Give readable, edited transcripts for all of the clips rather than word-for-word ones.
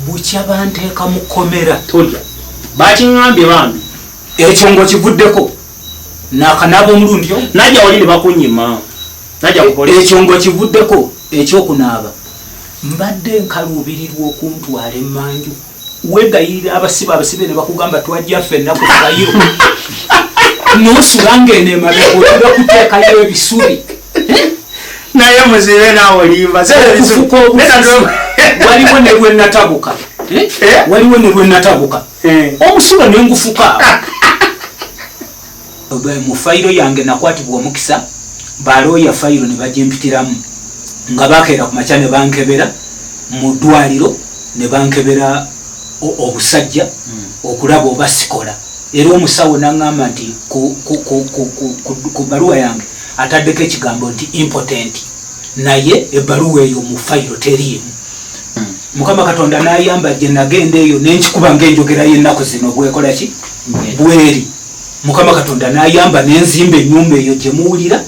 Bukya banteeka mu kkomera. Tolya. Bakiŋŋambye bambi. Ekyo ng'okivuddeko naakanaaba omulundi omu. Najja wali ne bakunyima. Najja ku poliisi. Ekyo ng'okivuddeko ekyokunaaba, mbadde nkaluubirirwa okuntwala emmanju. Weegayirira abasibe, abasibe ne bakugamba twajja ffenna ku fayiro. N'osula ng'eno emabega otera kuteekayo ebisubi. Naye muzibe naawe olimba. Okufuka obufusi. Waliwo ne lwe natabuka. Eh? Waliwo ne lwe natabuka. Omusulo ne ngufuka. Mu fayiro yange nakwatibwa omukisa, balooya fayiro ne bagimpitiramu nga bakeera ku makya ne bankebera mu ddwaliro, ne bankebera obusajja okulaba oba sikola. Era omusawo n'aŋŋamba nti ku bbaluwa yange ataddeko ekigambo nti impotent, naye ebbaluwa eyo mu fayiro teriimu. Mukama Katonda n'ayamba gye nagenda eyo ne nkikuba ng'enjogera y'ennaku zino bwekola ki? Bweri. Mukama Katonda n'ayamba ne nzimba ennyumba eyo gye muwulira.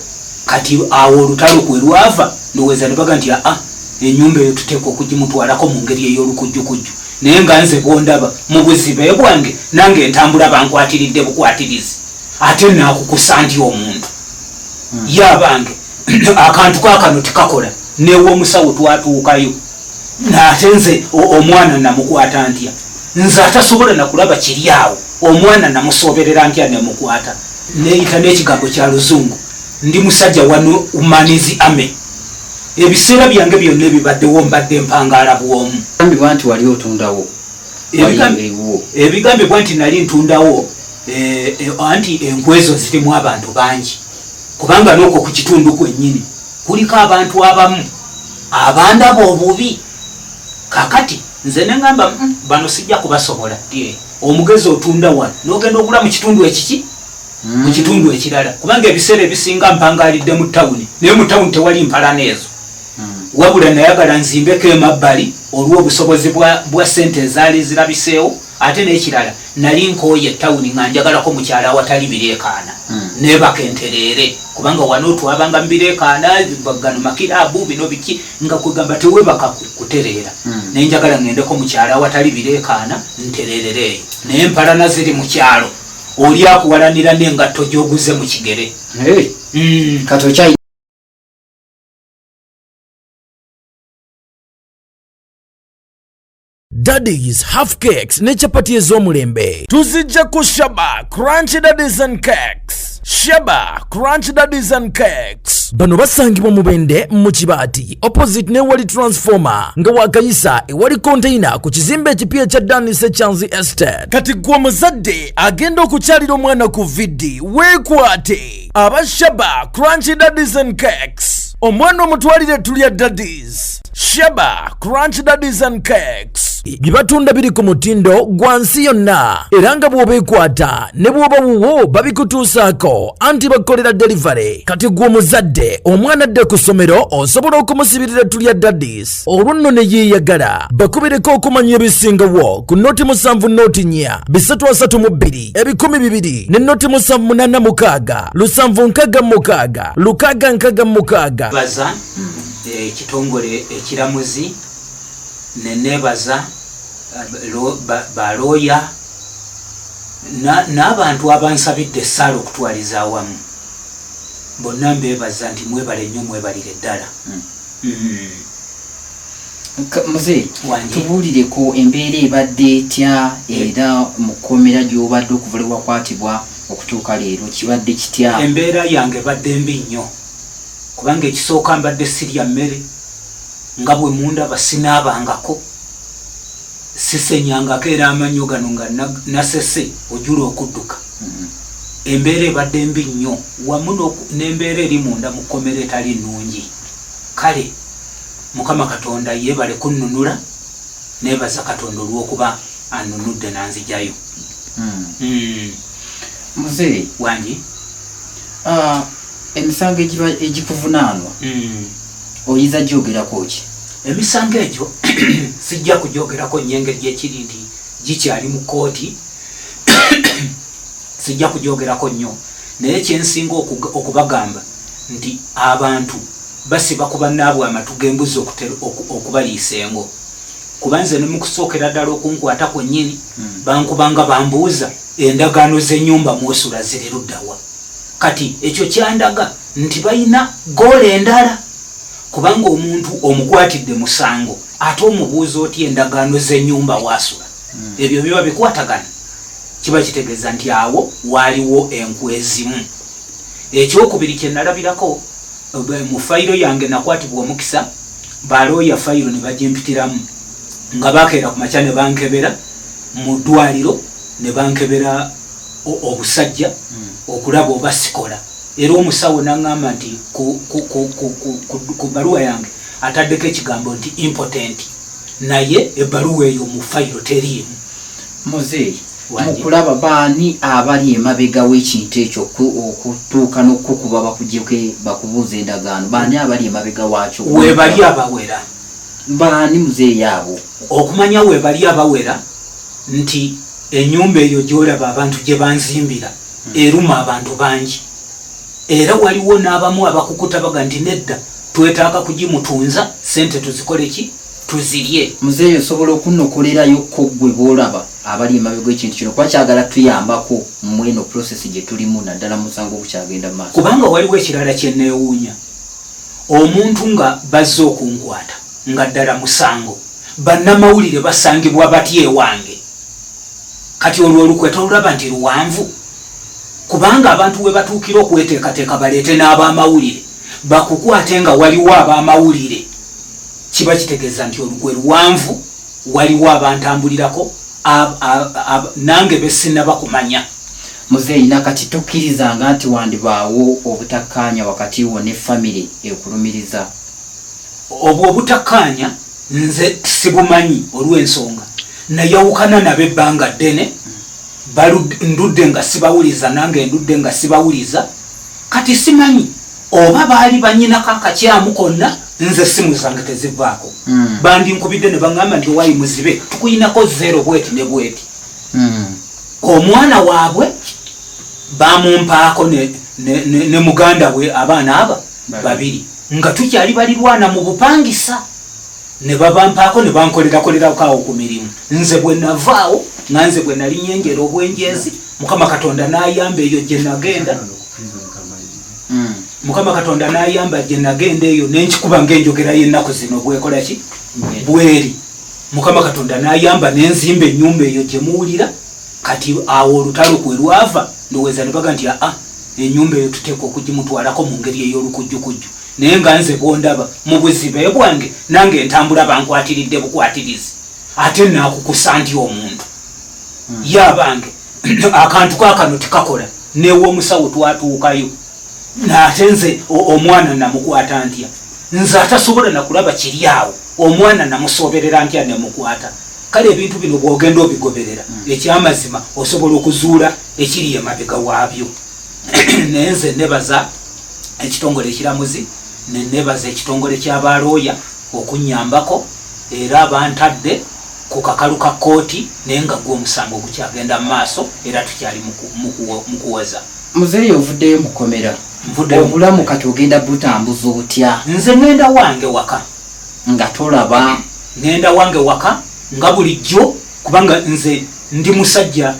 Kati awo olutalo kwe lwava, ndowooza ne baga nti aa, ennyumba eyo tuteekwa okugimutwalako mu ngeri ey'olukujjukujju. Naye nga nze bw'ondaba mu buzibe bwange, nange ntambula bankwatiridde bukwatirizi, ate naakukusa ntya omuntu? Ye abange akantu kaakano tekakola, n'ew'omusawo twatuukayo, ate nze omwana namukwata ntya? Nze atasobola nakulaba kiri awo, omwana namusooberera ntya nemukwata? Neeyita n'ekigambo kya Luzungu, ndi musajja wano Humanizi Army. Ebiseera byange byonna ebibaddewo mbadde mpangaala bw'omu. Ebigambibwa nti wali otundawo. Ebigambibwa nti nali ntundawo, anti enkwe ezo zirimu abantu bangi, kubanga n'okwo ku kitundu kwennyini kuliko abantu abamu abandaba obubi. Kakati nze ne ŋŋamba, bano sijja kubasobola. Omugezi otunda wano n'ogenda ogula mu kitundu ekiki? Mu kitundu ekirala, kubanga ebiseera ebisinga mpangaalidde mu tawuni, naye mu tawuni tewali mpalana ezo. Wabula nayagala nzimbeko emabbali olw'obusobozi bwa ssente ezaali zirabiseewo. Ate n'ekirala nali nkooye tawuni nga njagalako mu kyalo awatali bireekaana, neebaka entereere, kubanga wano twabanga mu bireekaana, gano makiraabu bino biki, nga kwegamba teweebaka kutereera. Naye njagala ŋŋendeko mu kyalo awatali bireekaana ntereerere eyo. Naye empalana ziri mu kyalo, oli akuwalanira n'engatto gy'oguze mu kigere. Kati okyayi Daddies half cakes ne chapati ez'omulembe tuzijja ku Shaba Crunchy Daddies and Cakes. Shaba Crunchy Daddies and Cakes bano basangibwa Mubende mu Kibaati opposite ne wali transformer, nga wakayisa ewali container ku kizimbe ekipya ekya Danis Ekyanzi Estate. Kati gwe omuzadde agenda okukyalira omwana ku VD, weekwate aba Shaba Crunchy Daddies and Cakes, omwana omutwalire tulya Daddies. Shaba Crunch Daddies and Cakes bye batunda biri ku mutindo gwa nsi yonna, era nga bw'obeekwata ne bw'oba wuwo babikutuusaako, anti bakukolera delivery. Kati gwe omuzadde omwana adde ku ssomero osobola okumusibirira tulya Daddies, olwo nno ne yeeyagala. Bakubireko okumanya ebisingawo ku 07 04 332 2000 ne 07 86 766 666. Baza ekitongole ekiramuzi ne neebaza balooya n'abantu abansabidde essaala okutwaliza awamu, bonna mbeebaza nti mwebale nnyo, mwebalire ddala. Muze, tubuulireko embeera ebadde etya era mu kkomera gy'obadde okuva lwe wakwatibwa okutuuka leero, kibadde kitya? Embeera yange ebadde mbi nnyo, kubanga ekisooka mbadde sirya mmere, nga bwe mundaba sinaabangako, sisenyangako, era amannyo gano nga nasese ojula okudduka. Embeera ebadde mbi nnyo, wamu n'embeera eri munda mu kkomera etali nnungi. Kale Mukama Katonda yeebale kunnunula, neebaza Katonda olw'okuba annunudde n'anzijayo. Muzeeyi. Wangi. Emisango egikuvunaanwa oyinza gyogerako ki? Emisango egyo sijja kugyogerako nnyo engeri gyekiri nti gikyali mu kkooti, sijja kugyogerako nnyo, naye kyensinga okubagamba nti abantu basiba ku bannaabwe amatu g'embuzi okubaliisa engo. Kuba nze ne mu kusookera ddala okunkwata kwennyini bankubanga bambuuza endagaano z'ennyumba mwosula ziri luddawa. Kati ekyo kyandaga nti balina goola endala, kubanga omuntu omukwatidde musango ate omubuuza otya endagaano z'ennyumba waasula? Ebyo biba bikwatagana, kiba kitegeeza nti awo waaliwo enkwe ezimu. Ekyokubiri kye nalabirako mu fayiro yange, nakwatibwa omukisa balooya fayiro ne bagimpitiramu nga bakeera ku makya ne bankebera mu ddwaliro, ne bankebera obusajja okulaba oba sikola. Era omusawo naŋŋamba nti ku bbaluwa yange ataddeko ekigambo nti impotent, naye ebbaluwa eyo mu fayiro teriimu. Muzeeyi, mukulaba baani abali emabega w'ekintu ekyo okutuuka n'okukuba bakuggyeko bakubuuza endagaano? Baani abali emabega waakyo? Weebali abawera. Baani, muzeeyi, abo? Okumanya weebali abawera nti ennyumba eyo gy'olaba abantu gye banzimbira eruma abantu bangi, era waliwo n'abamu abakukuta baga nti nedda, twetaaga kugimutunza, sente tuzikole ki, tuzirye. Muzeeyi, osobola okunokolerayo ko ggwe bw'olaba abali emabega w'ekintu kino? Kuba kyagala tuyambako mu eno process gye tulimu, naddala musango ogukyagenda mu maaso. Kubanga waliwo ekirala kye neewuunya, omuntu nga bazze okunkwata nga ddala musango, bannamawulire basangibwa batya ewange? Kati olwo olukwe tolulaba nti luwanvu? Kubanga abantu we batuukira okweteekateeka baleete n'abamawulire bakukwate nga waliwo abamawulire, kiba kitegeeza nti olukwe luwanvu, waliwo abantambulirako nange besinaba kumanya. Muzeeyi, nakati tokkirizanga nti wandibaawo obutakkaanya wakati wo ne famire ekulumiriza? Obwo obutakkaanya nze sibumanyi, olw'ensonga nayawukana nabo ebbanga ddene. Ndudde nga sibawuliza, nange ndudde nga sibawuliza. Kati simanyi oba baali banyinako akakyamu konna. Nze simu zange tezivaako. Bandinkubidde ne baŋŋamba nti owayi muzibe, tukuyinako zero bweti ne bweti. Omwana waabwe bamumpaako ne muganda we, abaana aba babiri nga tukyali balirwana mu bupangisa, ne babampaako ne bankolerakolerako awo ku mirimu. Nze bwe navaawo nga nze bwe nali nyenjera obwenjezi, Mukama Katonda n'ayamba eyo gye nagenda, Mukama Katonda n'ayamba gye nagenda eyo nenkikuba ng'enjogera y'ennaku zino bwekola ki bweri. Mukama Katonda n'ayamba nenzimba ennyumba eyo gye muwulira. Kati awo olutalo kwe lwava, ndowooza ne baga nti aa, ennyumba eyo tuteekwa okugimutwalako mu ngeri ey'olukujjukujju. Naye nga nze bwondaba mu buzibe bwange, nange ntambula bankwatiridde bukwatirizi, ate naakukusa nti omuntu ye abange akantu kaakano tekakola. Newa omusawo twatuukayo, ate nze omwana namukwata ntya? Nze atasobola nakulaba kiri awo, omwana namusoberera ntya nemukwata? Kale ebintu bino bwogenda obigoberera, ekyamazima osobola okuzuula ekiri emabega waabyo. Naye nze nebaza ekitongole ekiramuzi, nenebaza ekitongole ky'abalooya okunyambako, era bantadde ku kakalu ka kooti, naye nga gwe omusango gukyagenda mu maaso, era tukyali mu kuwoza. Muzeeyi, ovuddeyo mukomera? Nvuddeyo. Obulamu kati ogenda butambuza otya? Nze ŋŋenda wange waka. Nga tolaba? Ŋŋenda wange waka nga bulijjo, kubanga nze ndi musajja,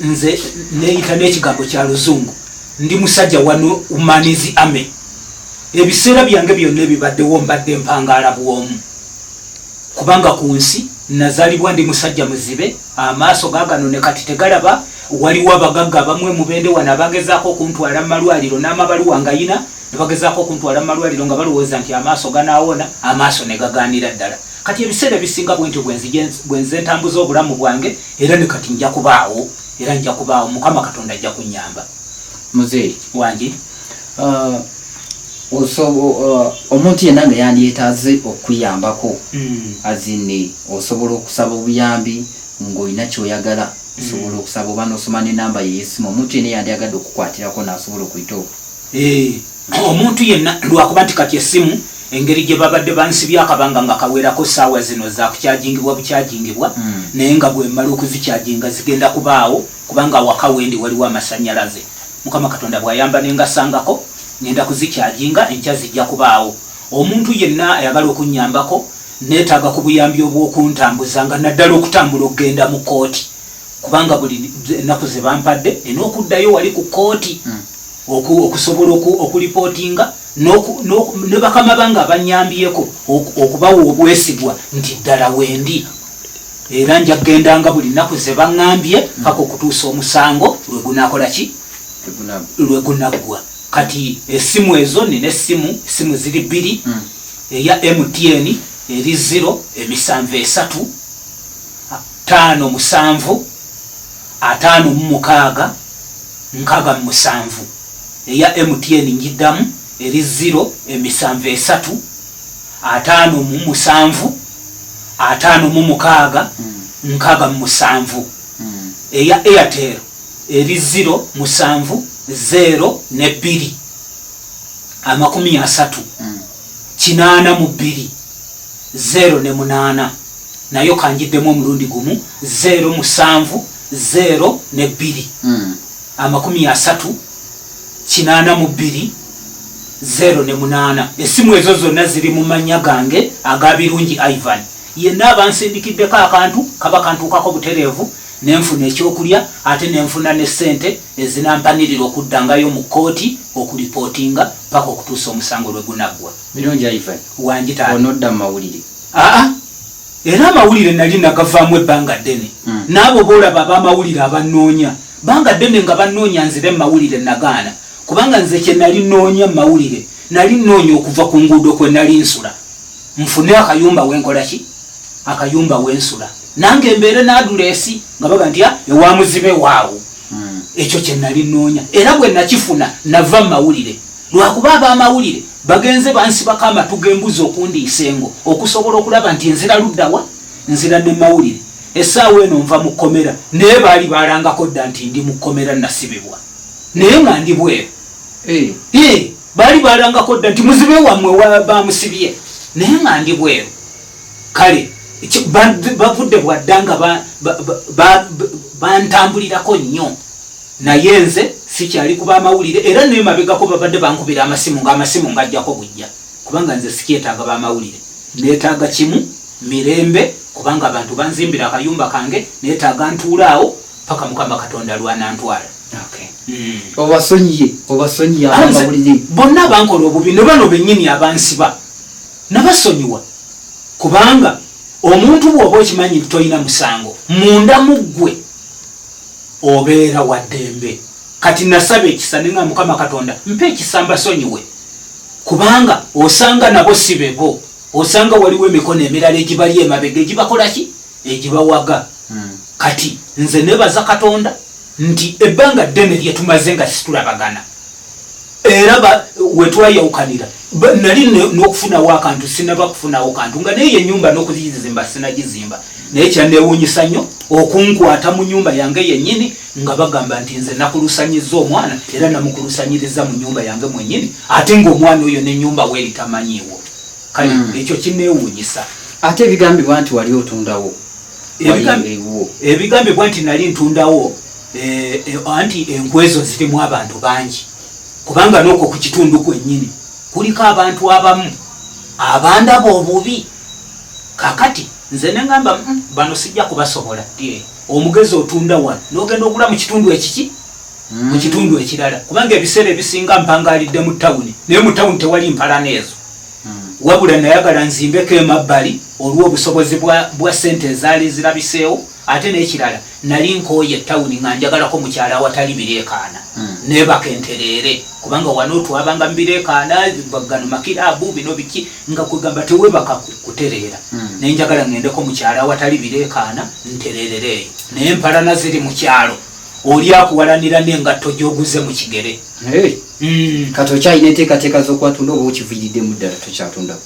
nze neeyita n'ekigambo kya luzungu, ndi musajja one man's army. Ebiseera byange byonna ebibaddewo mbadde mpangaala bwomu, kubanga ku nsi nazaalibwa ndi musajja muzibe, amaaso gaagano ne kati tegalaba. Waliwo abagagga abamwe mubende wano abagezaako okuntwala mu malwaliro n'amabaluwa nga yina, ne bagezaako okuntwala mu malwaliro nga balowooza nti amaaso ganaawona, amaaso ne gagaanira ddala. Kati ebiseera ebisinga bwe ntyo bwe nze ntambuza obulamu bwange, era ne kati nja kubaawo, era nja kubaawo, Mukama Katonda ajja kunnyamba. Muzeeyi. Wangi. Omuntu yenna nga yandyetaaze okuyambako, azini osobola okusaba obuyambi ng'olina kyoyagala, osobola okusaba oba n'osoma n'enamba ye y'essimu, omuntu yenna yandyagadde okukwatirako n'asobola okuyita okwo? Omuntu yenna, lwakuba nti kati essimu engeri gye babadde bansibye akabanga nga kawerako, saawa zino zakukyajingibwa bukyajingibwa. Naye nga bwemmala okuzikyajinga zigenda kubaawo, kubanga awaka wendi waliwo amasanyalaze. Mukama Katonda bw'ayamba nengasangako, ngenda kuzikyajinga, enkya zijja kubaawo. Omuntu yenna ayagala okunyambako, Neetaaga ku buyambi obw'okuntambuza, nga naddala okutambula okugenda mu kooti, kubanga buli ennaku ze bampadde nina okuddayo wali ku kooti okusobola okulipootinga ne bakama bange abanyambyeko okubawa obwesigwa nti ddala wendi, era nja kugendanga buli nnaku ze baŋŋambye paka okutuusa omusango lwe gunakola ki, lwe gunaggwa. Kati essimu ezo, nina essimu ziri bbiri. Eya MTN eri 0 7 3 5 7 56 67. Eya MTN njiddamu, eri 0 7 3 57 56 67. Eya Airtel eri 0 7 0 ne 2 30 82 0 ne 8. Nayo kanjiddemu omulundi gumu, 0 7 0 ne 2 30 82 0 ne 8. Essimu ezo zonna ziri mu mannya gange aga Birungi Ivan. Yenna abansindikiddeko akantu kaba kantuukako butereevu, nenfuna ekyokulya, ate nenfuna ne ssente ezinampanirira okuddangayo mu kkooti okulipootinga paka okutuusa omusango lwe gunaggwa. Birungi Ivan. Wangi taata. Onodda mu mawulire? Aa, era amawulire nali nagavaamu ebbanga ddene. N'abo boolaba ab'amawulire abannoonya, banga ddene nga bannoonya nzire mu mawulire, nagaana, kubanga nze kye nali nnoonya mu mawulire, nali nnoonya okuva ku nguudo kwe nali nsula, nfune akayumba wenkola ki, akayumba wensula nange mbeere n'aduleesi nga baga nti, "Ah, ewa muzibe waawo." Ekyo kye nali nnoonya, era bwe nakifuna nava mu mawulire, lwakuba ab'amawulire bagenze bansibako amatu g'embuzi okundiisa engo okusobola okulaba nti nzira luddawa, nzira ne mawulire. Essaawa eno nva mu kkomera, naye baali balangako dda nti ndi mu kkomera, nasibibwa, naye nga ndi bweru. Eh, baali balangako dda nti muzibe wammwe bamusibye, naye nga ndi bweru. Kale bavudde bwadda nga bantambulirako nnyo, naye nze sikyali kuba amawulire. Era nemabegako babadde bankubira amasimu, nga amasimu ngajjako bujja, kubanga nze sikyetaaga bamawulire. Neetaaga kimu, mirembe, kubanga abantu banzimbira akayumba kange, neetaaga ntuulaawo paka Mukama Katonda lwanantwala. Obasonyiye, obasonyiye abamawulire? Bonna bankola obubi ne bano bennyini abansiba nabasonyiwa, kubanga omuntu bw'oba okimanyi nti tolina musango munda mu ggwe, obeera wa ddembe. Kati nasaba ekisa nenga, Mukama Katonda, mpa ekisa mbasonyiwe, kubanga osanga nabo si bebo, osanga waliwo emikono emirala egibali emabega egibakola ki, egibawaga. Kati nze nebaza Katonda nti ebbanga ddene lyetumaze nga situlabagana, era wetwayawukanira nali n'okufunawo akantu sinaba kufunawo kantu, nga naye enyumba n'okugizimba sinagizimba. Naye kyanewuunyisa nnyo okunkwata mu nyumba yange yennyini nga bagamba nti nze nakulusanyiza omwana, era namukulusanyiriza mu nyumba yange mwennyini, ate ng'omwana oyo n'enyumba weeri tamanyiiwo. Kale ekyo kinewuunyisa. Ate ebigambibwa nti wali otundawo? Ebigambibwa nti nali ntundawo, anti enkwezo zirimu abantu bangi, kubanga n'okwo ku kitundu kwennyini kuliko abantu abamu abandaba obubi. Kakati nze neŋamba, bano sijja kubasobola." Omugezi otunda wano n'ogenda ogula mu kitundu ekiki, mu kitundu ekirala, kubanga ebiseera ebisinga mpangalidde mu tawuni, naye mu tawuni tewali mpalana ezo. Wabula nayagala nzimbeko emabbali olw'obusobozi bwa ssente ezaali zirabiseewo. Ate n'ekirala, nali nkooye etawuni, nga njagalako mukyalo awatali bireekaana, neebaka entereere, kubanga wano twabanga mu bireekaana, gano makiraabu, bino biki, nga kwegamba tewebaka kutereera. Naye njagala ŋŋendeko mukyalo awatali bireekaana, ntereerere eyo. Naye empalana ziri mu kyalo, oli akuwalanira n'engatto gy'oguze mu kigere. Kati okyalina enteekateeka z'okwatunda oba okiviiriddemu ddala, tokyatunda?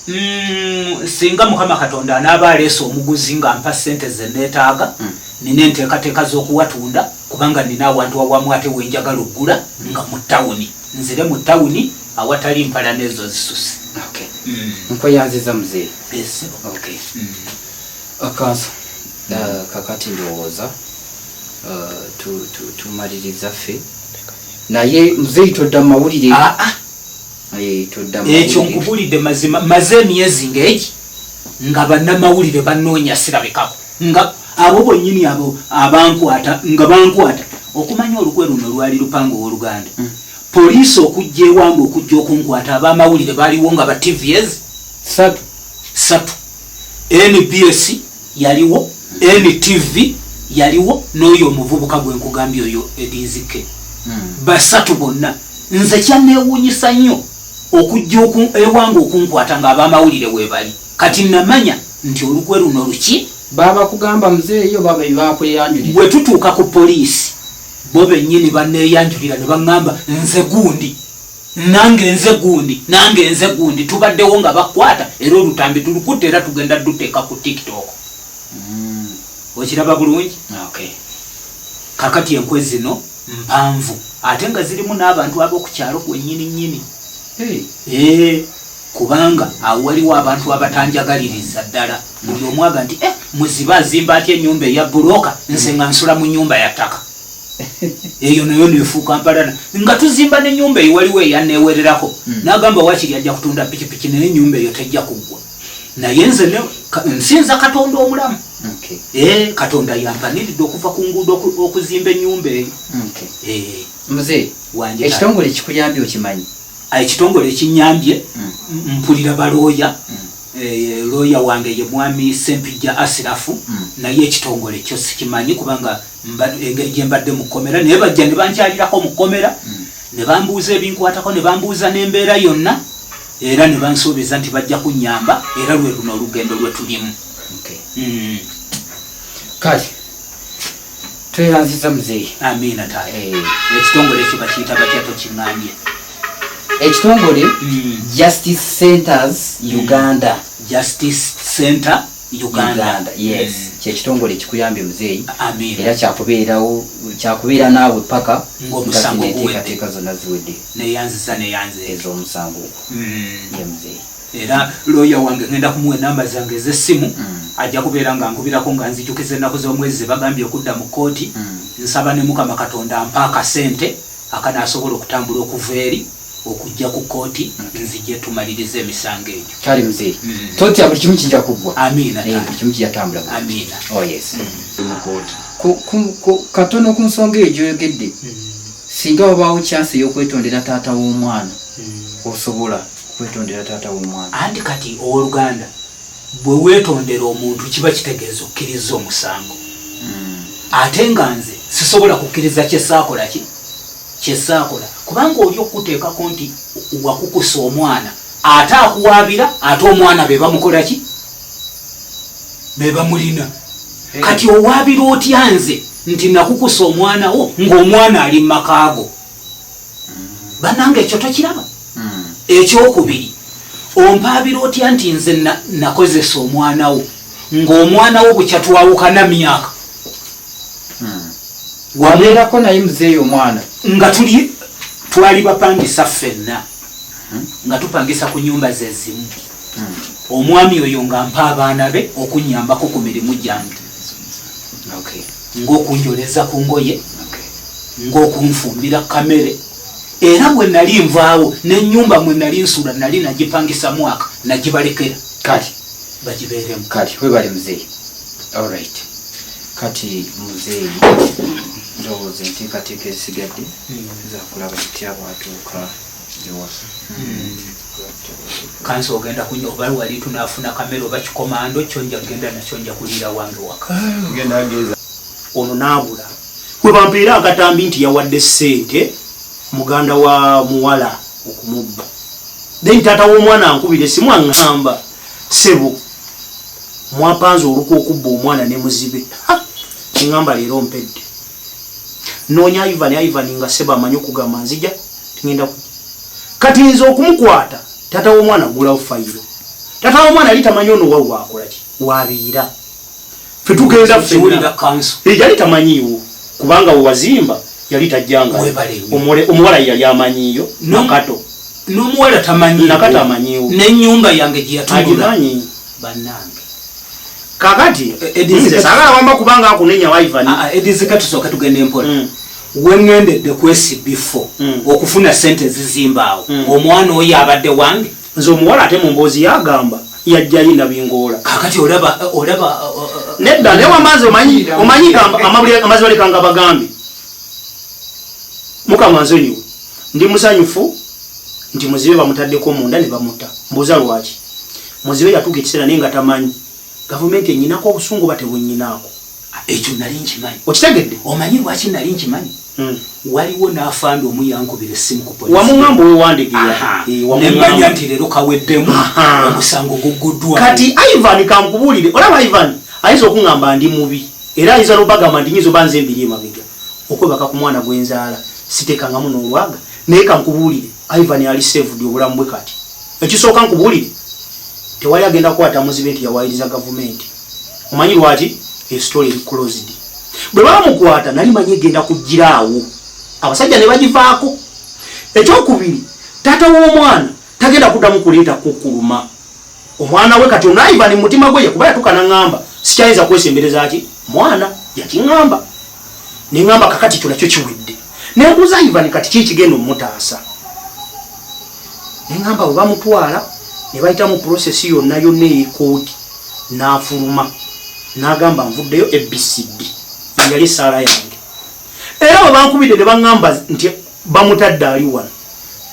Singa Mukama Katonda anaaba aleese omuguzi nga mpa ssente ze neetaaga, nina enteekateeka z'okuwatunda, kubanga nina awantu awamu ate wenjagala oggula nga mu tawuni, nzire mu tawuni awatali mpalana ezo zisuse. Nkweyanziza, muzeeyi. Ssebo. Okay. Akanso kakati ndowooza tumaliriza ffe, naye muzeeyi todda mu mawulire? Aa. Eh, todda mu Ekyo mawulire. Nkubulidde mazima, maze emyezi ng'egi Nga bannamawulire bannoonya sirabikako, nga abo bonnyini abo abankwata nga bankwata. Okumanya olukwe luno lwali lupanga, owooluganda, poliisi okujja ewange okujja okunkwata, abamawulire baliwo nga ba TVs satu. Satu. NBS yaliwo, NTV yaliwo, n'oyo omuvubuka gwe nkugambye oyo Edizike, basatu bonna. Nze kyanneewuunyisa nnyo okujja ewange okunkwata ng'abamawulire weebali. Kati namanya nti olukwe luno luki. Baba kugamba muzeeyi oba bakweyanjulira? Bwe tutuuka ku poliisi, bo bennyini banneeyanjulira ne baŋŋamba, "Nze gundi, nange nze gundi, nange nze gundi." Tubaddewo nga bakwata, era olutambi tulukutte era tugenda duteeka ku TikTok. Okiraba bulungi? Okay. Kakati enkwe zino mpanvu, ate nga zirimu n'abantu ab'oku kyalo kwennyini nnyini. Hey. Ee, kubanga awo waliwo abantu abatanjagaliriza ddala. Buli omu aga nti, "Eh, Muzibe azimba atya ennyumba eya bulooka, nze nga nsula mu nnyumba ya ttaka?" Eyo nayo nefuuka mpalana nga tuzimba n'ennyumba eyo. Waliwo eyaneewererako n'agamba wakiri ajja kutunda pikipiki, naye ennyumba eyo tejja kuggwa. Naye nze nsinza Katonda omulamu. Ee, Katonda yampaniridde okuva ku nguudo okuzimba ennyumba eyo. Ee. Muzeeyi, Wange. ekitongole kikuyambye okimanyi? Ekitongole ekinyambye, mpulira balooya. Looya wange ye mwami Sempijja Asirafu. Naye ekitongole kyo sikimanyi, kubanga engeri gye mbadde mu kkomera, naye bajja ne bankyalirako mu kkomera ne bambuuza ebinkwatako, ne bambuuza n'embeera yonna, era ne bansuubiza nti bajja kunyamba, era lwe luno olugendo lwe tulimu. Kale tweyanziza, muzeeyi. Amiina, taata. Eh. Ekitongole ekyo bakiyita batya? Tokiŋŋambye. Ekitongole Justice Centers Uganda. Justice Center Uganda. Uganda, yes. Kyekitongole ekikuyambye, muzeeyi. Amiina. Era kyakubeerawo, kyakubeera naawe paka Ng'omusango nga zino guwedde. enteekateeka zonna ziwedde Neyanziza, neyanze. Ez'omusango ogwo. Ye muzeeyi. Era looya wange ngenda kumuwa enamba zange ez'essimu, ajja kubeera nga nkubirako nga nzijukiza ennaku z'omwezi ze bagambye okudda mu kkooti. Nsaba ne Mukama Katonda ampa akasente akanaasobola okutambula okuva eri okujja ku kkooti, nzije tumalirize emisango egyo. Kale muzeeyi, totya, buli kimu kijja kuggwa. Amiina. Eh, buli kimu kijja tambula bulungi. Amiina. Oh yes. Katono ku nsonga eyo gyoyogedde, singa wabaawo chance ey'okwetondera taata w'omwana, osobola okwetondera taata w'omwana? Anti kati owooluganda, bwe weetondera omuntu kiba kitegeeza okkiriza omusango, ate nga nze sisobola kukkiriza kyesaakola ki kyesaakola, kubanga oli okuteekako nti wakukusa omwana, ate akuwaabira, ate omwana be bamukola ki, be bamulina. Kati owaabira otya nze nti nakukusa omwana wo ng'omwana ali mu makaago? Bannange, ekyo tokiraba? Ekyokubiri, ompaabira otya nti nze nakozesa omwana wo ng'omwana wo bukya twawukana myaka wamu? Wabeerako naye muzeeyi omwana? Nga tuli twali bapangisa ffenna, nga tupangisa ku nyumba ze zimu. Omwami oyo nga mpa abaana be okunyambako ku mirimu gyange, ng'okunjoleza ku ngoye, ng'okunfumbira kamere. Era bwe nali nvaawo, n'ennyumba mwe nali nsula nali nagipangisa mwaka, nagibalekera Kati bagibeeremu. Kati webale muzeeyi. Alright, kati muzeeyi, ndowooza enteekateeka ezisigadde zakulaba tutya bwatuuka ewaka. Kansi ogenda kunywa oba wali tunaafuna kamere oba kikomando kyo, nja kugenda nakyo, nja kuliira wange waka. Genda geza. Ono naabula we bampeera akatambi nti yawadde ssente muganda wa muwala okumubba. Then taata w'omwana ankubira esimu aŋŋamba, "Ssebo, mwapanze olukwa okubba omwana ne Muzibe." Ha! Kiŋŋamba leero mpedde noonya Ivan. Ivan nga sebo amanyi okugamba nzija tingenda kujja. Kati nze okumukwata, taata w'omwana agulawo fayiro. Taata w'omwana yali tamanyi ono wa wakola ki, wabiira fe tugenda Kiwulira ffenna. kanso. Yali tamanyiiwo, kubanga wewazimba yali tajjanga. Webale nnyo. Omuwala ye yali amanyiiyo. Nakato. N'omuwala tamanyiiwo. Nakato amanyiiwo. N'ennyumba yange gye yatunula. Agimanyi. Bannange. Kakati Edizika- nze saagala wamba kubanga akunenya wa Ivan. Ah, ah, Edizika, tusooke tugende empola. Weŋŋendedde ku SB4 okufuna sente ezizimbaawo, omwana oyo abadde wange. Nze omuwala ate mu mboozi yagamba Yajjayo Nabingoola. Kakati olaba Nedda, naye wamaze omanyi amazima lekanga bagambe. Mukama nsonyiwe, ndi musanyufu nti Muzibe bamutaddeko munda ne bamuta. Mbuuza lwaki? Muzibe yatuuka ekiseera naye nga tamanyi gavumenti enyinako obusungu oba tebunnyinaako. Ekyo nali nkimanyi. Okitegedde? Omanyi lwaki nali nkimanyi? Waliwo n'afande omu yankubira essimu ku poliisi. Wamuŋŋamba owewandiikirira. Nemmanya nti leero kaweddemu, omusango guguddwa. Kati Ivan kankubuulire, olaba Ivan ayinza okuŋŋamba ndi mubi, era ayinza n'obagamba nti nyinza oba nze mbiri emabega okwebaka ku mwana gwe nzaala siteekangamu n'olwaga, naye kankubuulire Ivan ali saved obulamu bwe kati. Ekisooka nkubuulire, tewali agenda kukwata Muzibe nti yawaayiriza gavumenti. Omanyi lwaki? Estory eri closed. Bwe bamukwata nali manyi egenda kugiraawo, abasajja ne bagivaako. Ekyokubiri, taata w'omwana tagenda kuddamu kuleeta kukkuluma omwana we. Kati ono Ivan mu mutima gwe kuba yatuuka n'aŋŋamba sikyayinza kwesembereza ki mwana, yakiŋŋamba. Ne ŋŋamba kakati ekyo nakyo kiwedde. Ne mbuuza Ivan kati ki ekigenda omutaasa? Ne ŋŋamba bwe bamutwala ne bayita mu process yonna yonna ey'ekkooti n'afuluma n'agamba nvuddeyo ABCD, yali essaala yange. Era bwe bankubidde ne baŋŋamba nti bamutadde ali wano,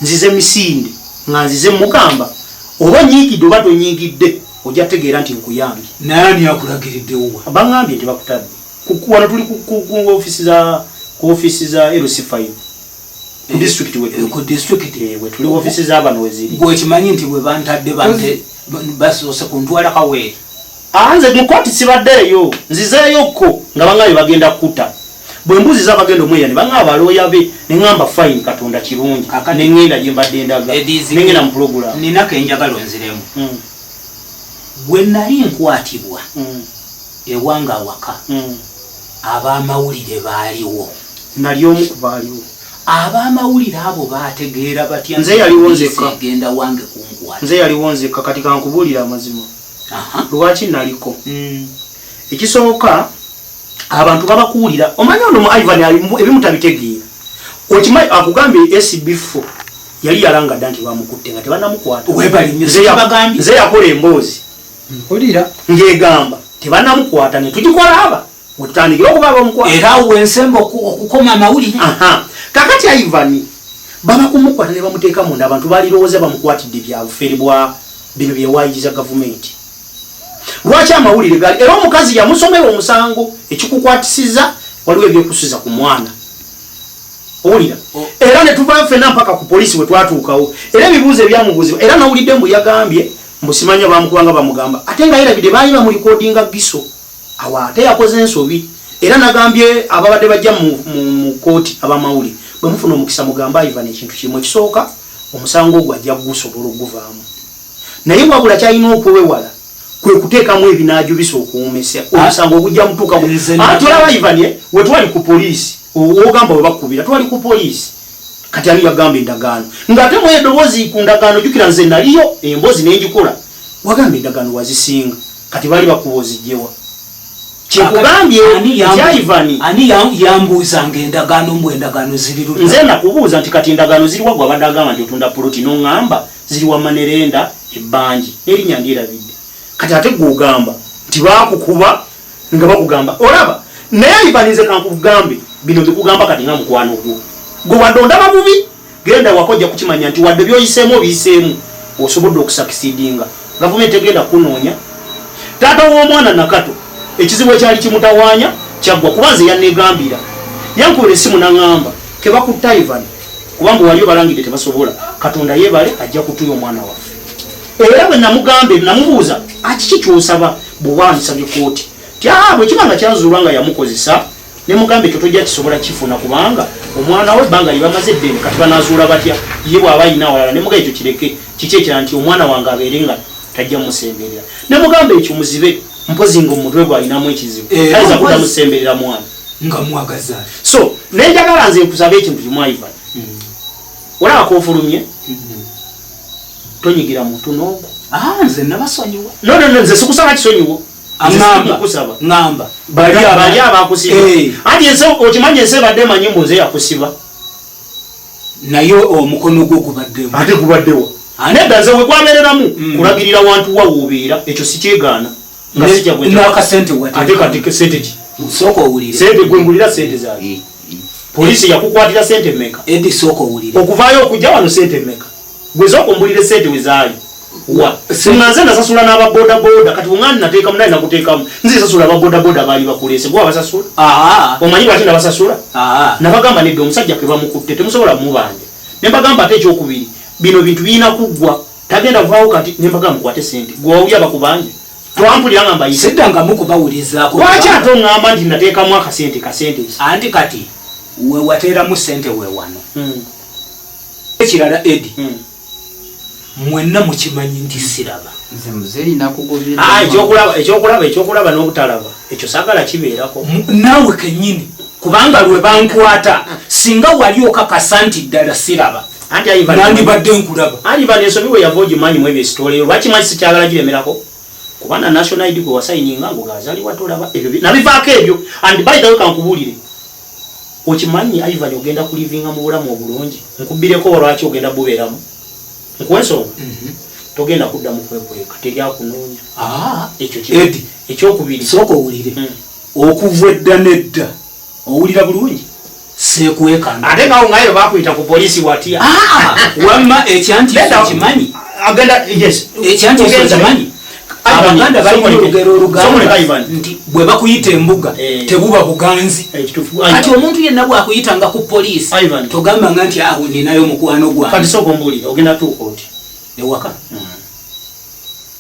nzize misinde nga nzize mugamba oba onyiigidde oba tonyiigidde ojja kutegeera nti nkuyambye. Naye ani akulagiriddewo? Baŋŋambye nti bakutadde. Wano tuli ku office za LC5 ku district wetuli. Ku district wetuli, office z'abano weziri. Gwe okimanyi nti bwe bantadde basoose kuntwala Kaweeri? Nze mu kooti sibaddeeyo, nzizeeyokko nga baŋŋambye bagenda kutta. Bwe mbuuziza abagenda omweya ne baŋŋamba balooya be, ne ŋŋamba fine, Katonda kirungi, ne ŋŋenda gye mbadde ndaga, ne ŋŋenda mu pulogulaamu. Nina ke njagala onziremu. Bwe nali nkwatibwa ewange awaka, ab'amawulire baaliwo. Nali omu ku baaliwo. Ab'amawulire abo baategeera batya? Nze yaliwo nzekka. Egenda wange kunkwata. Nze yaliwo nzekka. Kati kankubuulire amazima. Lwaki naliko? Ekisooka, abantu babakuwulira. Omanyi ono mu Ivan ebimu tabitegeera. Okimanyi akugambye SB4 yali yalanga dda nti bamukutte nga tebannamukwata. Webale nnyo. Bagambye. Nze yakola emboozi. Mpulira. Ng'egamba tebannamukwata ne tugikola aba wetutandikira okuba abamukwata. Era awo wensemba okukoma amawulire. Kakati Ivan baba kumukwata ne bamuteeka munda, abantu balirowooza bamukwatidde bya bufere bwa bino byewaayiriza gavumenti. Lwaki amawulire gali? Era omukazi yamusomera omusango ekikukwatisiza waliwo ebyekusiza ku mwana. Owulira? Era ne tuva ffenna mpaka ku poliisi we twatuukawo. Era ebibuuzo ebyamubuuzibwa, era nawulidde mbu yagambye mbu simanya bamukubanga bamugamba, ate nga yerabidde baali bamulikodinga giso. Awo ate yakoze ensobi. Era nagambye ababadde bajja mu kooti abamawulire, bwe mufuna omukisa mugambe Ivan ekintu kimu. Ekisooka, omusango ogwo ajja gusobola okuguvaamu, naye wabula kyalina okwewala kwe kuteekamu ebinaajubisa okuwomesa omusango ogujja mutuuka. Ate olaba Ivan, we twali ku poliisi, ogamba we bakubira twali ku poliisi. Kati ani yagamba endagaano ng'ate mu eddoboozi ku ndagaano? Jjukira nze naliyo emboozi n'engikola, wagamba endagaano wazisinga, kati baali bakuba ozigyewa? Kyekugambye nti Ivan ani yambuuzanga endagaano mbu endagaano ziri ludda? Nze nakubuuza nti kati endagaano ziriwa? Gwe abadde agamba nti otunda poloti n'oŋŋamba ziri wa manerenda ebbangi n'erinnya ndyerabidde. Kati ate gwe ogamba nti baakukuba nga bakugamba olaba. Naye Ivan, nze kankugambe bino, mbikugamba kati nga mukwano gwo, gwe wadde ondaba bubi, genda waka ojja kukimanya nti wadde byoyiseemu obiyiseemu osobodde okusucceedinga. Gavumenti egenda kunoonya taata w'omwana Nakato, ekizibu ekyali kimutawaanya kyaggwa, kuba nze yanegambira, yankubira essimu naŋŋamba kebakutta Ivan kubanga wali obalangidde tebasobola, Katonda yeebale ajja kutuya omwana waffe. Era bwe namugambe namubuuza akiki kyosaba bw'oba nsabye kooti ti bwe kiba nga kyazuulwa nga yamukozesa, ne mugambe ekyo tojja kisobola kifuna kubanga omwana we ebbanga lye bamaze eddene, kati banaazuula batya ye bw'aba ayina awalala? Ne mugamba ekyo kireke, kiki ekirala nti omwana wange abeere nga tajja musemberera. Ne mugamba ekyo muzibe mpozi nga omutwe gwe alinamu ekizibu, tayinza kudda musemberera mwana nga mwagaza. So nenjagala nze nkusaba ekintu kimu, Ivan. Olaba kofulumye, tonyigira muntu n'ogwo. Nze nabasonyiwa. No, no, no, nze sikusaba kisonyiwo. Ŋŋamba ŋŋamba bali abakusiba. Anti ensi okimanyi, ensi ebadde emanyi mbu nze yakusiba. Naye omukono gwo gubaddemu. Ate gubaddewo. Nedda, nze wegwabeereramu kulagirira wantu wawuubeera, ekyo sikyegaana. Nga sijja N'akasente Ate kati sente ki? Sooka owulire. Sente gwe ngulira sente zange. Poliisi yakukwatira sente mmeka? Edi, sooka owulire. Okuvaayo okujja wano sente mmeka? Gwe sooka ombulire sente we zaali wa. Nga nze nasasula n'ababodaboda. Kati oŋŋani nateekamu, naye nakuteekamu, nze sasula ababodaboda baali bakuleese, gwe wabasasula. Omanyi lwaki nabasasula? Nabagamba nedda, omusajja ke bamukutte temusobola mubanja. Ne mbagamba ate ekyokubiri, bino bintu birina kuggwa, tagenda kuvaawo. Kati ne mbagamba mukwate sente. Gwe wawuli abakubanja twampulira nga mbayise. Siddangamu kubawulizaako. Lwaki ate oŋŋamba nti nateekamu akasente kasente ki? Anti kati wewateeramu sente wewano. Ekirala, Edi, mwenna mukimanyi nti siraba. Nze muzeeyi nakugobye. Ah, ekyokulaba n'obutalaba ekyo saagala kibeerako. Naawe kennyini, kubanga lwe bankwata, singa wali okakasa nti ddala siraba, Anti Ivan, nandibadde nkulaba. Anti Ivan, ensobi we yava ogimanyi mu ebyo esitoleero. Lwaki manyi sikyagala giremerako? Kuba na national ID gwe wasayininga ngo gazaliwa tolaba. Ebyo nabivaako ebyo. And by the way, kankubuulire, okimanyi Ivan, ogenda kulivinga mu bulamu obulungi. Nkubbireko lwaki ogenda bubeeramu. Nkuwa ensonga, togenda kuddamu kwekweka, teryakunoonya. Ekyo kimu. Edi. Ekyokubiri. Sooka owulire. Okuva edda nedda, owulira bulungi, seekwekanga. Ate ngawo ngayo bakuyita ku poliisi watya? Wamma ekyantiisa Nedda. okimanyi? Agenda, yes. Ekyantiisa Ogenza. okimanyi? Ivan, Abaganda balina somoleke. olugero olugamba Somoleke, Ivan. nti bwe bakuyita embuga, tebuba buganzi. Ekituufu. Kati omuntu yenna bwakuyitanga ku poliisi, Ivan. togambanga nti awo ninayo mukwano Kati gwange. sooka ombuulire, ogenda tuuka oti? Ewaka,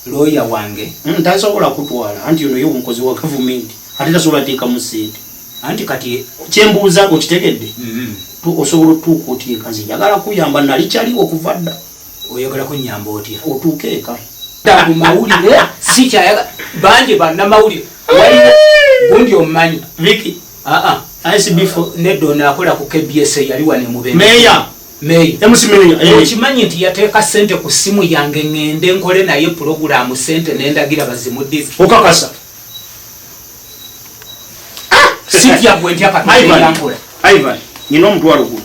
looya wange. Tasobola kutwala, anti ono ye omukozi wa gavumenti, ate tasobola teekamu sente. Anti kati Kyembuuza okitegedde? Osobola otuuka oti eka? Nze njagala kuyamba, nali kyaliwo okuva dda. Oyagala kunyamba otya? Otuuke eka. Dda mu mawulire sikyayaga, bangi bannamawulire waliwo gundi omumanyi. Viki. Aa. Icb4. Nedda, ono akola ku KBS, yali wano emubende. Meya. Meya. MC Meya, eh. Okimanyi nti yateeka sente ku ssimu yange ŋŋende nkole naye pulogulaamu, sente nendagira bazimuddize? Okakasa? Sitya gwe ntya, Katonda Ivan, yankola. Ivan, nina omutwalo guno,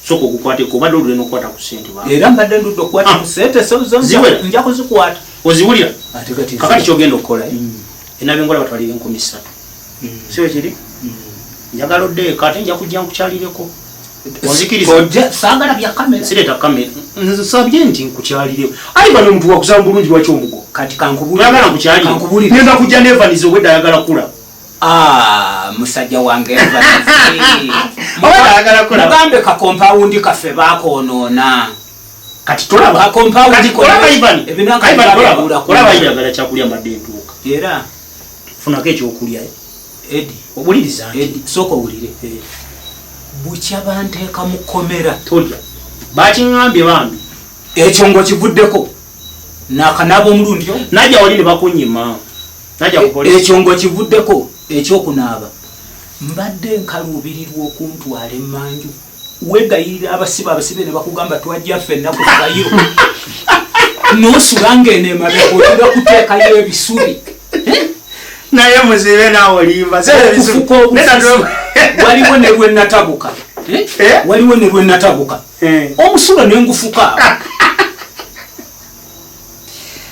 soka ogukwateko. Obadde olule n'okukwata ku sente ba. Era mbadde ndudde okukwata Ah. ku sente so zo Ziwera. nja kuzikwata. Oziwulira? Ate kati Kakati kyogenda okukola, enabingola batwalira 3000, si bwe kiri? Njagala odde eka, ate nja kujja nkukyalireko. Onzikiriza? Ojja, saagala bya kamera. Sireeta kamera, nsabye nti nkukyalireko. Ivan, omuntu wakusaba bulungi, lwaki omugo? Kati kankubulire. Oyagala nkukyalire? Kankubulire. Ngenda kujja nevanize, obwedda ayagala kulaba. Ah, musajja wange Evans. Obwedda ayagala kulaba. Mugambe kakompawundi kaffe bakoonoona. Kati tolaba? Kakompawundi Kati olaba, Ivan? Ebinanka Ivan, tolaba? byabula ku- Olaba, ayagala kyakulya, mbadde ntuuka. Era Funako ekyokulya. Edi, Obuliriza nti Edi, sooka owulire. Bukya banteeka mu kkomera. Tolya, bakiŋŋambye bambi. Ekyo ng'okivuddeko, naakanaaba omulundi omu. Najja wali ne bakunyima, najja ku poliisi. Ekyo ng'okivuddeko, ekyokunaaba, mbadde nkaluubirirwa okuntwala emmanju. Weegayirira abasibe, abasibe ne bakugamba twajja ffenna ku fayiro, n'osula ng'eno emabega otera kuteekayo ebisubi. Naye muzibe naawe olimba. Okufuka obufusi. Waliwo ne lwe natabuka. Eh? Eh? Waliwo ne lwe natabuka omusulo ne ngufuka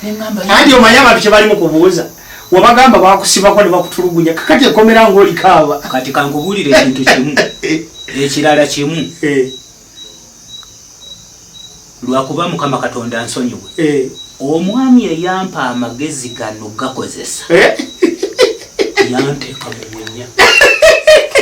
neŋŋamba. Anti omanyi abantu kyebalimu kubuuza, wabagamba bakusibako ne bakutulugunya, kakati ekomera ngaolikaaba. Kati kankubuulire ekintu kimu, ekirala kimu. Lwakuba Mukama Katonda nsonyiwe, omwami eyampa amagezi gano gakozesa yanteeka mu bunnya.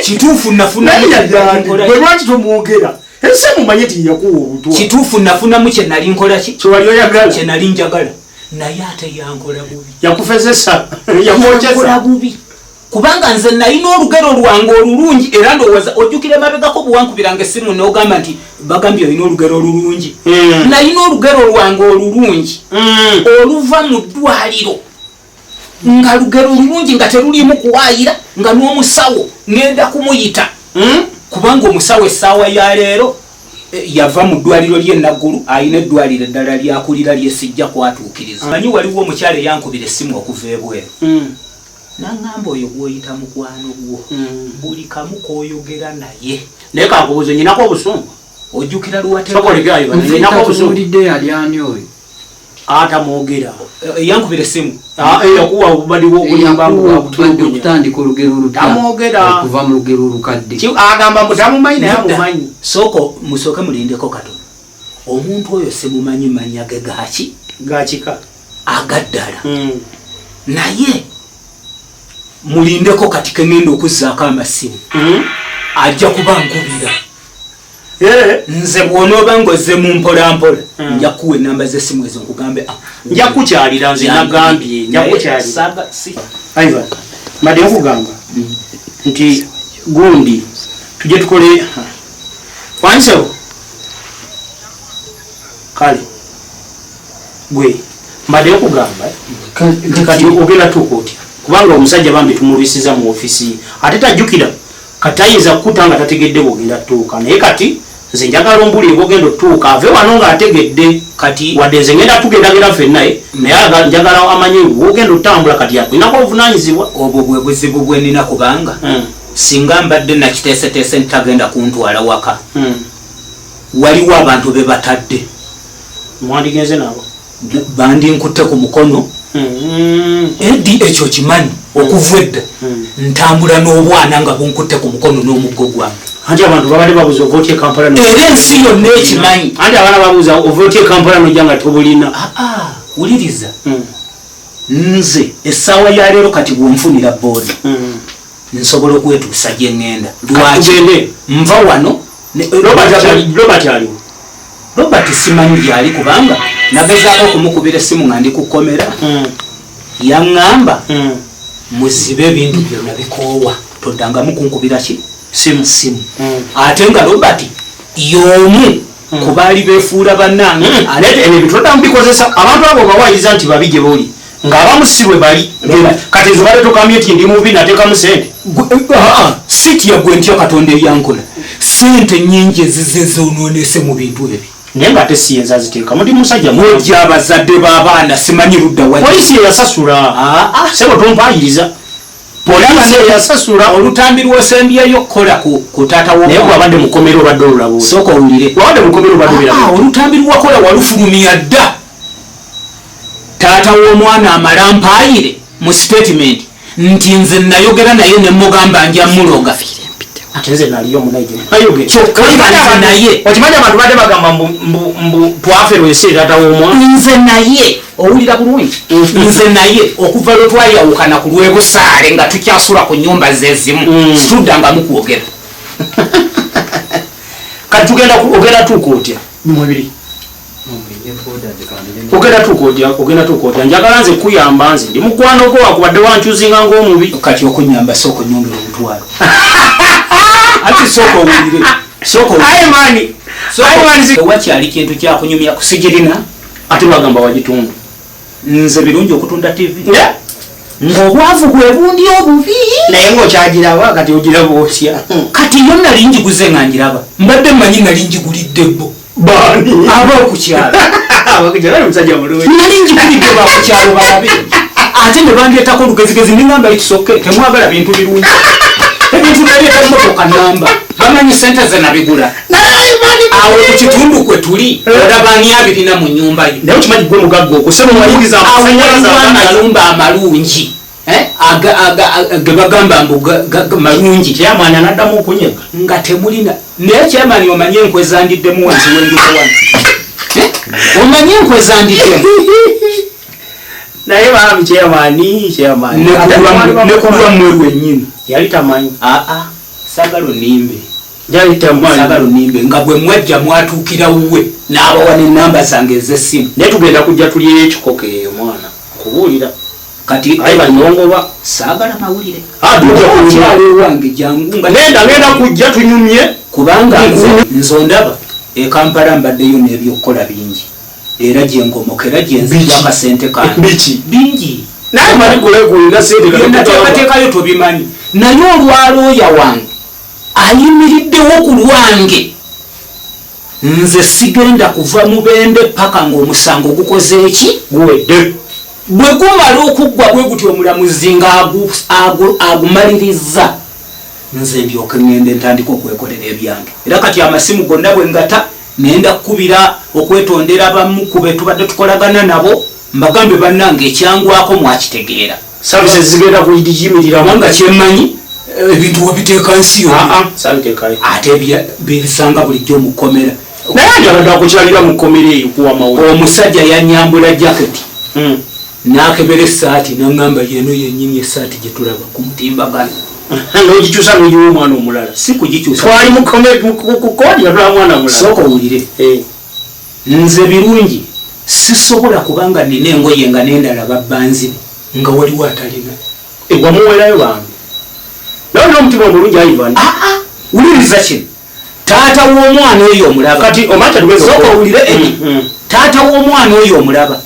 Kituufu nafunamu Naye kye nali nkola. gwe lwaki tomwogera, ensi mumanye ti yakuwa obutwa? Kituufu nafunamu kye nali nkola ki? Kyewali oyagala. Kye nali njagala, naye ate yankola bubi. Yakufezesa. Yankola Yakwokyesa. bubi, kubanga nze nalina olugero lwange olulungi. Era ndowooza ojjukira emabegako bwewankubiranga essimu n'ogamba nti bagambye olina olugero olulungi. Nalina olugero lwange olulungi oluva mu ddwaliro, nga lugero lulungi, nga terulimu kuwaayira, nga n'omusawo ŋŋenda kumuyita, kubanga omusawo essaawa ya leero yava mu ddwaliro ly'enaggulu, alina eddwaliro eddala lyakulira lyesijja kwatuukiriza. Manyi waliwo omukyala eyankubira essimu okuva ebweru, naŋŋamba oyo gwoyita mukwano gwo, buli kamu k'oyogera naye. Naye kankubuuza, nyinako obusungu? Ojjukira Sokoleka Nze nako obusungu. tatubuulidde yali ani oyo. Atamwogera. Yankubira essimu. Yakuwa obubadi bw'okulimba Eyakuwa bwakutulugunya. okutandika olugero olupya Tamwogera. okuva mu lugero olukadde. Agamba mbu tamumanyi naye Nedda. amumanyi. Sooka musooke mulindeko katono. Omuntu oyo simumanyi mannya ge gaki Gakika. Agaddala. Naye mulindeko kati kengenda okuzzaako amasimu, ajja kuba nkubira. Nze bw'onooba ng'ozze mu mpolampola, nja kukuwa enamba z'essimu ezo nkugambe, ah, Nja kukyalira nze nagambye nja Naye kukyalira. Ivan, mbadde nkugamba nti gundi tujje tukole wansewo. Kale gwe mbadde nkugamba nti kati ogenda tuuka otya, kubanga omusajja bambi tumulwisiza mu ofiisi ye ate tajjukira, kati ayinza kukuta nga tategedde bwogenda tuuka. Naye kati nze njagala ombulire bwogenda otuuka, ave wano ng'ategedde. Kati wadde nze ngenda tugendagenda ffenna naye njagala amanye wogenda otambula, kati yakulinako obuvunanyizibwa. Obwo bwe buzibu bwe nnina, kubanga singa mbadde nakiteeseteese nti tagenda kuntwala waka, waliwo abantu be batadde. Mwandigenze nabo. Bandinkutte ku mukono. Edi ekyo kimanyi okuva edda ntambula n'obwana nga bunkutte ku mukono n'omuggo gwange. Anti abantu babadde babuuza ova otya e Kampala Era ensi yonna ekimanyi. Anti abaana babuuza ova otya e Kampala nojja nga tobulina. Aa, wuliriza, nze essaawa ya leero kati bwonfunira boodi, nsobola okwetuusa gye ŋŋenda. Lwaki? Tugende. Nva wano Robert aliwo? Robert simanyi gyali, kubanga nagezaako okumukubira essimu nga ndi kukomera, yaŋŋamba muzibe ebintu byonna bikoowa, toddangamu kunkubira ki Simu. simu. Ate nga Robert y'omu ku baali beefuula bannange. Ate ebyo bitoddamu bikozesa abantu abo bawayiza nti babi gye boli ng'abamu si bwe bali. Robert. Kati nze obadde togambye nti ndi mubi nateekamu sente. Sitya gwe, ntya Katonda eyankola. Sente nyingi ezize zonoonese mu bintu ebyo. Naye ng'ate si yenze aziteekamu, ndi musajja mwangu. Mujja abazadde b'abaana simanyi ludda wa. Poliisi yeyasasula. Aa. Sebo tompayiriza, poliisi eyasasula. Olutambi lwosembyeyo okukola ku taata Naye w'omwana. gwabadde mukomero obadde olulaba otya? Sooka owulire. Wabadde mukomero obadde obiraba otya? Olutambi lwakola walufulumya dda. Taata w'omwana amala mpaayire mu statement nti nze nayogera naye ne mugamba nja muloga. Ate nze naliyo munaije nayogera. Kyokka nga nze naye Okimanyi abantu badde bagamba mbu twaferwa ensi taata w'omwana. Nze naye, owulira bulungi, nze naye okuva lwe twayawukana ku lw'ebusaale nga tukyasula ku nyumba zezimu, situddangamu kwogera. Kati tugenda ogenda tuuka otya mwebiri? Ogenda tuuka otya? Ogenda tuuka otya? Njagala nze kuyamba, nze ndi mukwano gwo, wakubadde wankyuzinga ng'omubi. Kati okunyamba, sooka onyongera omutwalo. Ati sooka owulire, sooka owulire. Aye mani. Aye mani. Tewakyali kintu kyakunyumya kusigirina. Ate bagamba wagitunda. Nze birungi okutunda TV ng'obwavu bwe bundi obubi. Naye ng'okyagiraba, kati ogiraba otya? Kati yo nali njiguze nga njiraba, mbadde mmanyi nali njigulidde bo. Bani? Ab'okukyalo. Abakukyalo musajja mulungi. Nali njigulidde bakukyalo balabe, ate ne bandeetako olugezigezi ningamba ikisoke temwagala bintu birungi, ebintu naleeta motoka namba, bamanyi sente ze nabigula. Awo ku kitundu kwe tuli olaba ani abirina mu nyumba ye? Naye okimanyi gwe mugagga okwo sebo, wayingiza Awo amasannyalaze waliwo aganalo. amayumba amalungi, eh, ge bagamba mbu malungi. Kyamani anaddamu okunyega. Nga temulina. Naye kyamani, omanye enkwe zandiddemu wansi w'enjuba wano? Eh? Omanye enkwe zandiddemu? Naye bambi kyamani, kyamani Ne ku lwammwe lwennyini. Yali tamanyi. Aa, saagala onimbe. Yali tamanyi. Saagala onimbe nga bwe mwajja mwatuukira wuwe n'abawa n'ennamba zange ez'essimu. Naye tugenda kujja tulyeyo ekikoko eyo mwana nkubuulira. Kati Aye banyongoba. Saagala mawulire. Ah, tujja kunyumya. Okyalo ewange jangu nga Ngenda kujja tunyumye. Kubanga nze ondaba e Kampala mbaddeyo n'ebyokukola bingi, era gyenkomokera gyenzija Biki? akasente kange. Biki? Bingi. Naye mali kulekulira sente kati. Byenateekateekayo tobimanyi, naye olwalooya wange ayimiriddewo ku lwange, nze sigenda kuva mubende paka ng'omusango gukoze eki? Guwedde. Bwe gumala okuggwa bwe gutyo, omulamuzi ng'agumaliriza, Nze ndyoke ŋŋende ntandika okwekolera ebyange. Era kati amasimu gonna bwe ngata, nenda kukubira okwetondera abamu ku be tubadde tukolagana nabo, mbagambe, bannange, ekyangwako mwakitegeera. Services zigenda kuyimiriramu. Kubanga kyemmanyi, ebintu wabiteeka nsi yonna. Sabiteekayo. Ate bibisanga bulijjo mu kkomera. Naye ati abadde akukyalira mu kkomera eyo kuwa mawulire? Omusajja yanyambula jaketi n'akebera essaati, naŋŋamba, yeno yennyini essaati gye tulaba ku mutimbagano. N'ogikyusa n'ogiwa omwana omulala? Si kugikyusa. Twali mu kooti nga tulaba mwana mulala. Sooka owulire. Nze Birungi sisobola, kubanga nina engoye nga nendala babbanzibe, nga waliwo atalina. Wamuwerayo bambi, nawe olina omutima omulungi, Ivan. Aa, wuliriza kino. Taata w'omwana oyo omulaba? Kati omanyi kyatugeza? Sooka owulire eri. Taata w'omwana oyo omulaba?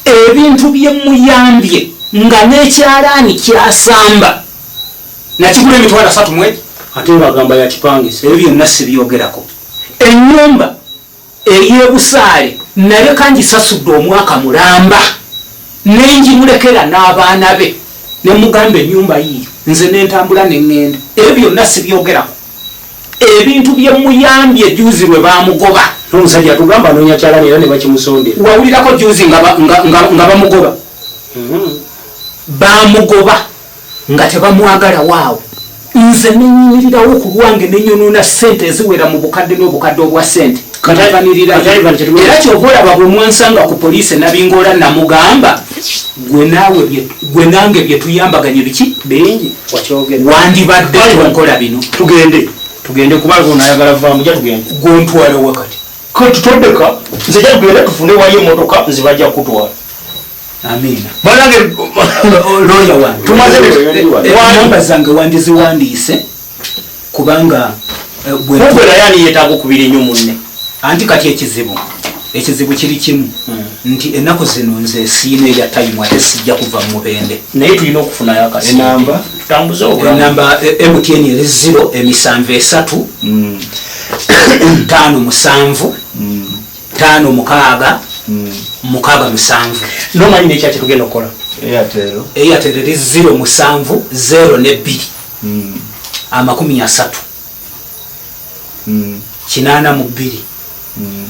Ebintu bye muyambye nga n'ekyalaani kyasamba nakigula 300,000 egi. Ate bagamba yakipangisa. Ebyo byonna sibyogerako. Ennyumba ey'ebusaale naleka ngisasudde omwaka mulamba, nenjimulekera n'abaana be, nemugamba ennyumba yiiyo, nze nentambula neŋŋenda. Ebyo byonna sibyogerako. Ebintu bye muyambye juzi lwe bamugoba. N'omusajja atugamba anoonya kyalani era ne bakimusondera. Wawulirako juzi nga bamugoba? Bamugoba nga tebamwagala waawo. Nze nenyimirirawo ku lwange, nenyonoona sente eziwera mu bukadde n'obukadde obwa sente. Kati Ivan, Era kyova olaba bwe mwansanga ku poliisi nabingoola, namugamba, gwe naawe gwe nange bye tuyambaganye biki? Bingi wakyogera. Wandibadde tonkola bino. Tugende, tugende, kubanga ono ayagala vaamu. Ja tugende. Gwontwala wakati? Tutodeka nze, ja tugende tufune wayo emotoka, nze bajja kutwala. Amiina. Banange. Looya wange. Tumaze. Namba zange wandiziwandiise, kubanga Mugwe naye ani yeetaaga okubira ennyo munne? Anti kati ekizibu kiri kimu, nti ennaku zino nze siina eya time, ate sijja kuva mu Mubende. Naye tulina okufunayo akasente. Enamba? Tutambuze obulamu. Enamba, MTN eri 0 7 3 5 7 5 6 6 7. Nomanyi nekya kyetugenda okukola? Airtel. Airtel eri 0 7 0 ne 2 30 82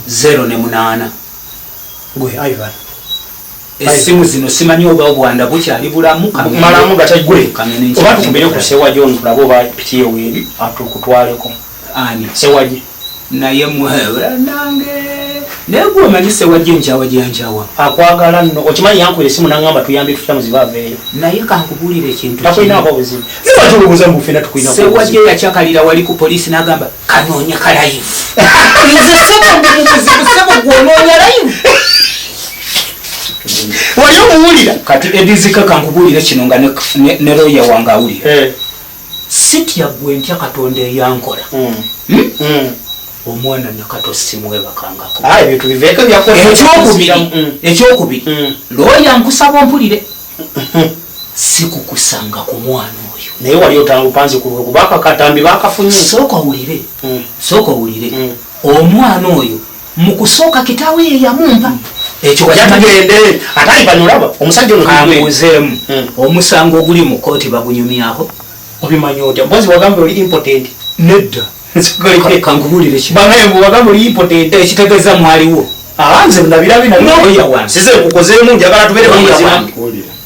0 ne 8. Gwe Ivan. Essimu zino simanyi oba obwanda bukyali bulamu. Malamu nga gwe. Kangende. Oba tukubire ku Sewaji ono, tulabe oba pitiye weeri atukutwaleko. Ani? Sewaji. Naye nange, naye gwe omanyi Sewajje nkyawa gyankyawa. Akwagala nno, okimanyi yankubira esimu nangamba tuyambe tutya muzibe aveeyo. Naye kankubuulira ekintu. Takulinaako buzibu, naye lwaki olowooza mbu ffenna tukulinaako? Sewajje yakyakalira wali ku poliisi n'agamba, kanoonya ka live. Nze sebo ndi mu buzibu, sebo gwonoonya live. Wali omuwulira? Kati edizika, kankubuulire kino nga ne looya wange awulira. Sitya gwe, ntya Katonda eyankola. Omwana Nakato simwebakangako. Ebintu biveeko. Ekyokubiri, ekyokubiri, looya nkusaba ompulire, sikukusanga ku mwana oyo. Naye wali otangupanzi ku kubaka katambi bakafunye. Sooka owulire, sooka owulire. Omwana oyo mu kusooka kitaawe ye yamumpa. Ekyo Yatugende ate Ivan, olaba omusajja ono. Kambuuzeemu. Omusango oguli mu kooti bagunyumyako? Obimanyi otya? Mpozi wagamba oli impotent. Nedda. Kankubuulire kino. Bangaye, wagamba oli impotent. Ekitegeeza mwaliwo. Nze nabirabi. Looya wange. Size nkukozeemu, njagala tubeere Looya bamazima. wange.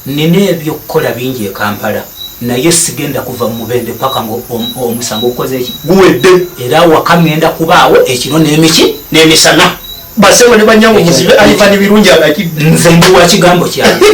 Nina ebyokukola bingi e Kampala, naye sigenda kuva mu Mubende paka nga omusango gukoze eki? Guwedde. Era waka ŋŋenda kubaawo ekiro n'emiki. N'emisana. Basewo ne banyangu, muzibe Ivan Birungi alakidde. Nze ndi wa kigambo kyange.